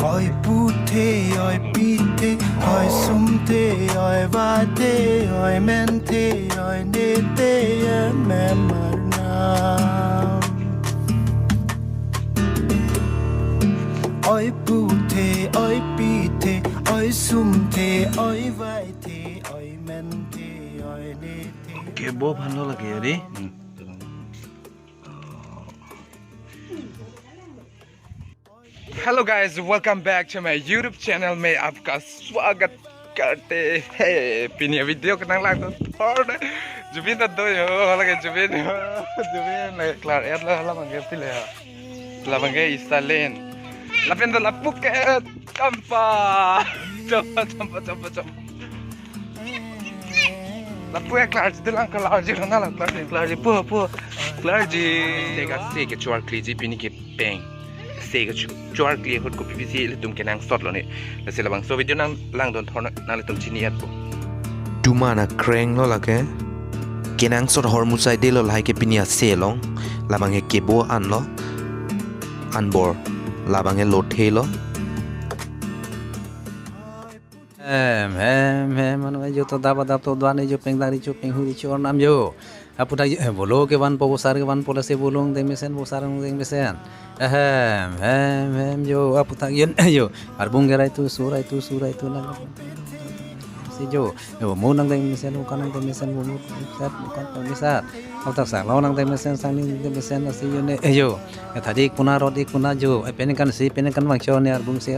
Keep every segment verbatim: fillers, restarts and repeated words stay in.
Oi puthe, oi pithe, oi sumthe, oi vaithe, oi menthe, oi nethe, em em arnam. Oi puthe, oi pithe, oi sumthe, oi vaithe, oi menthe, oi nethe. Kebo aphan lo lake, ari. Hello guys, welcome back to my YouTube channel. मैं आपका स्वागत करते हैं. Pini video kenang lang do thor de. Jubin ta do yo, lake Jubin yo. Jubin lake klar er la, labang ke pile ya. Labang ke Istalin. Lapen do lapu ke kampa. Chompa, chompa, chompa, chompa. Lapu ya klarji de lang, klarji lang, lang klarji, klarji, pu, pu, klarji. Tega se kecho-arkliji pini ke peng. Se kecho-arkli ahut kopi pisi ilitum kenangsot lo ne. Lasi labangso video nang langdun thor nanglitum chini-etpo. Duma na kreng lo lake. Kenangsot hormu saide lo lahai ke pini ase along. Labang ke kebo an lo. Anbor. Labang ke lothe lo. Hem, hem, hem, manu ajo to daba dab to dua ne jo peng dari jo peng huri jo arnam jo. Aphuthak, eh, bolo kevanpo, bosar kevanpo, lasi bolo angdeng mesen, bosar angdeng mesen. Ehem, hem, hem, jo, aphuthak jen, jo. Arbung ke raitu, su raitu, su raitu, la, la, si jo. Jo, mo angdeng mesen, mo kan angdeng mesen, mo, mo, sat, mo kan, mo sat. Aphuthak sanglo angdeng mesen, sangni angdeng mesen, lasi jo ne, eh, jo. Thadik puna, rodik puna jo. Eh, peningkan si, peningkan vangcho ne arbung si,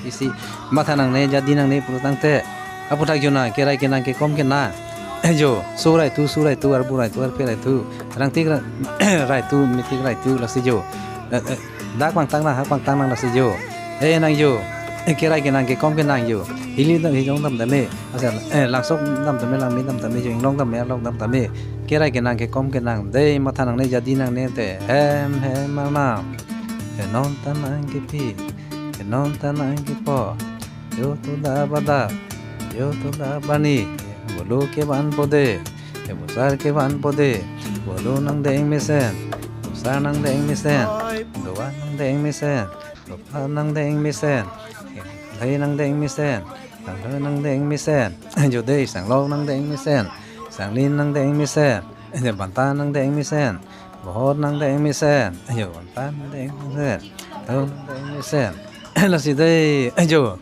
isi. Matha nangne, jadi nangne, putangte. Aphuthak jo na, kerai kenang kekom kenang. Eh, jo, su raitu, su raitu, arbu raitu, arphe raitu. Rangtik ra-, raitu, mitik raitu, lasi jo. Eh, eh, dak pangtang nang, hak pangtang nang, lasi jo. Eh, nang jo. Eh, kerai kenang kekom kenang jo. Hili dam, hijong dam dame. Asa, eh, langsok dam tame, langme dam tame, jo inglong dam me, arlok dam tame. Kerai kenang kekom kenang, dei matha nangne, jadi nangne te. Hem, hem, mama. Ke non ta nang kepi, ke non ta nang kepo. Jo to daba dab, jo to daba ni. Bolo kevanpo de, ke bosar kevanpo de. Bolo angdeng mesen, bosar angdeng mesen, doan angdeng mesen, doan angdeng mesen, ke lothe angdeng mesen. Sanglo angdeng mesen. Jo dei, sanglo angdeng mesen. Sangni angdeng mesen. Jo banta angdeng mesen. Bohor angdeng mesen. Jo banta angdeng mesen. Tho angdeng mesen. Lasi dei, jo.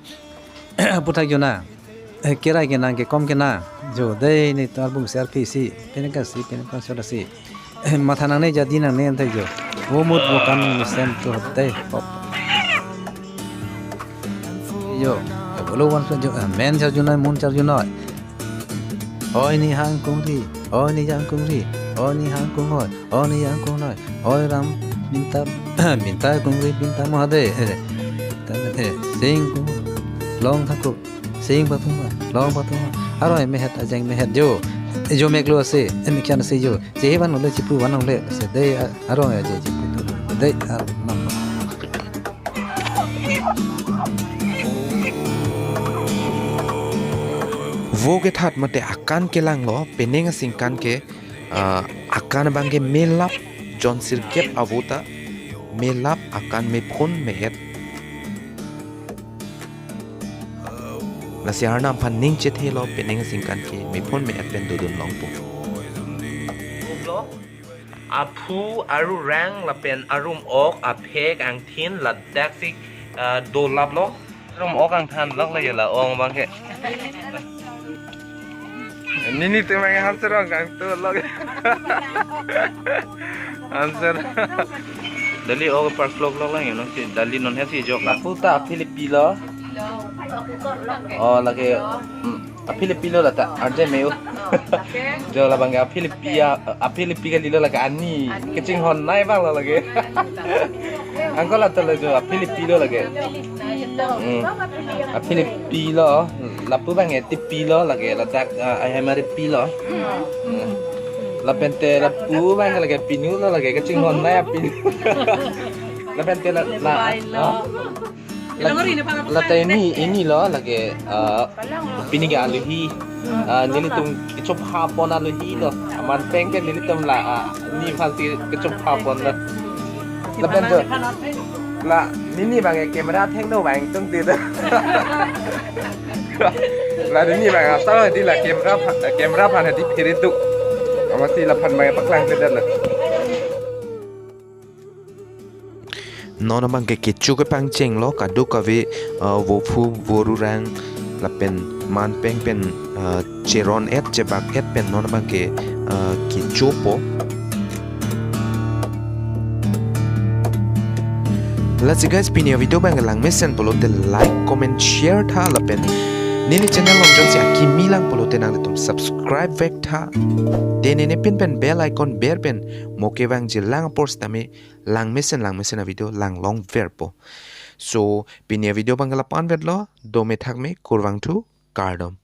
Aphuthak jo na. Eh, kerai kenang kekom kenang. Jo dei ne to arbung si arphe si. Peningkan si, peningkan so lasi. Matha nangne, jadi nangne ante jo. Omut bokan mesen to hote pop. Jo, bolo wan so jo, eh, men charju noi, mun charju noi. Oi ni hang kungri, oi ni jang kungri, oi ni hang kung oi, oi ni jang kung noi. Oi ram binta, binta kungri, binta mohade. Eh, ta, eh, sing kung, long thaku. Sing pathuma, long pathuma. Aroi mehet, ajeng mehet jo. Jo meklo ase, emikhan ase jo. Chehe van le chipu van le ase dei, a-, aroi aje chipu tu. Dei, a, nam. Vo kethat mate akan kelanglo, penang asingkan ke, ah, akan abang ke melap, jon sirkep avo ta, melap akan mephun me-et. Lasi arnam aphan ning chethelo, penang asingkan ke mephun me-et pen dodun longpo. Aphu, arurang lapen arum ok, aphek angthin ladak si, ah, dolaplo. Arum ok angthan lok la yela ong abang ke. Nini te mang hamsarong kangtu lok. Hamsar. Dali ok park lok lok lang yun si dali non he si jok la. Puta Philippi lo. Oh, lake, hmm, a Philippi lo lata arje meu. Jo labang ke a Philippi a, a Philippi kalilo lake ani. Kachinghon nai abang lo lake. Angkol lata lo jo a Philippi lo lake. Hmm. A Philippi lo, lapu abang e tipi lo lake, ladak, ah, ai hai mari pi lo. Hmm. Lapen te lapu abang lake pinu lo lake, kachinghon nai a pinu. Lapen te la, la, ah. La, lata ini, ini lo lake, ah, pini ke aluhi. Ah, nelitum kechop hapon aluhi lo. Aman peng ke nelitum la, ah, ni phan si kechop hapon lo. Lapen jo. La nini bang ke camera thengno bang tung te do. La nini bang asal di la camera pha-, camera phan di phere tu. Amatsi laphan bang paklang te do la. Non abang ke kecho kepangcheng lo, kadokave, uh, vophu vorurang lapen manpeng pen, uh, cheron et chebak et pen non abang ke, uh, kechopo. Lasi guys, pini avideo bang langmesen pulote like, comment, share tha lapen nini channel along jongsi akimi lang pulote nanglitum subscribe vek tha. Te nini pin pen bell icon ber pen mo kevangji lang apor sitame langmesen langmesen avideo lang longverpo. So, pini avideo bang lapu-an vetlo, dome thakme, kurvangthu, kardom.